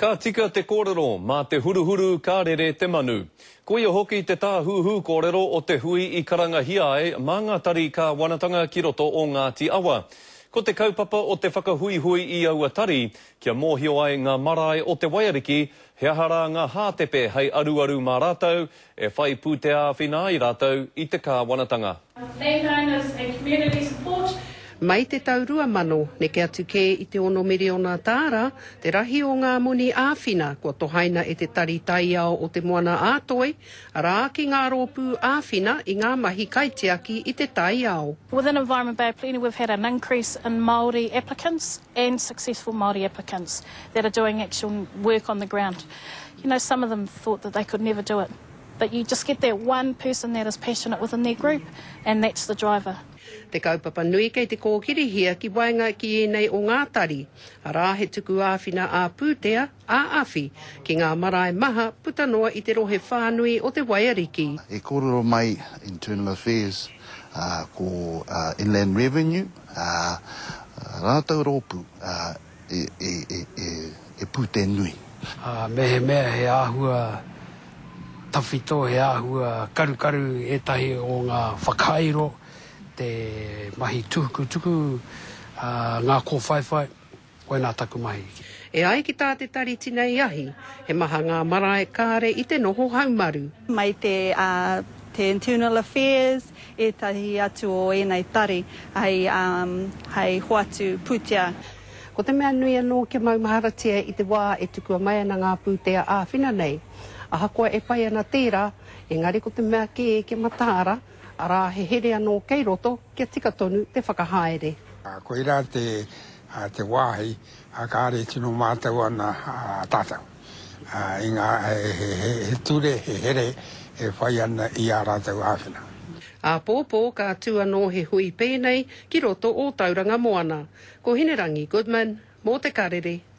Ka tika te kōrero, mā te huruhuru ka rere te manu. Koia hoki te tāhuhu kōrero o te hui i karangahia ai mā ngā tari kāwanatanga ki roto o Ngāti Awa. Ko te kaupapa o te whakahuihui i aua tari, kia mōhio ai ngā marae o Te Waiariki he aha rā ngā hātepe hei aruaru mā rātou, e whai pūtea āwhina ai rātou i te kāwanatanga. Landowners and community support. Mai te tau 2000, neke atu kē i te ono miriona tāra te rahi o ngā moni āwhina kua tohaina e te Tari Taiao o Te Moana-a-Toi, arā, ki ngā rōpū āwhina i ngā mahi kaitiaki i te taiao. Within Environment Bay of Plenty we've had an increase in Māori applicants and successful Māori applicants that are doing actual work on the ground. You know, some of them thought that they could never do it. But you just get that one person that is passionate within their group and that's the driver. Te kaupapa nui kei te kōkirihia ki waenga ki ēnei o ngā tari, arā he tuku āwhina ā-pūtea, ā-awhi, ki ngā marae maha puta noa i te rohe whānui o te Waiariki. I kōrero mai Internal Affairs ko Inland Revenue, rātou rōpū e pūtea nui. Mehemea he āhua tawhito, he āhua karukaru ētahi o ngā whakairo, te mahi tukutuku, ngā kōwhaiwhai, koinā taku mahi. E ai ki tā te Tari Tinei Ahi, he maha ngā marae kāre i te noho haumaru. Mai te te Internal Affairs, ētahi atu o ēnei tari hei hei hoatu pūtea. Ko te mea nui anō kia maumaharatia i te wā e tukua mai ana ngā pūtea āwhina nei, ahakoa e pai ana tērā, engari ko te mea kē kia mataara, arā he here anō kei roto kia tika tonu te whakahaere. Koirā te te wāhi kāre e tino mātau ana tātou i ngā he ture, he here e whai ana i ā rātou āwhina. Āpōpō ka tū anō he hui pēnei ki roto o Tauranga Moana. Ko Hinerangi Goodman, mō Te Karere.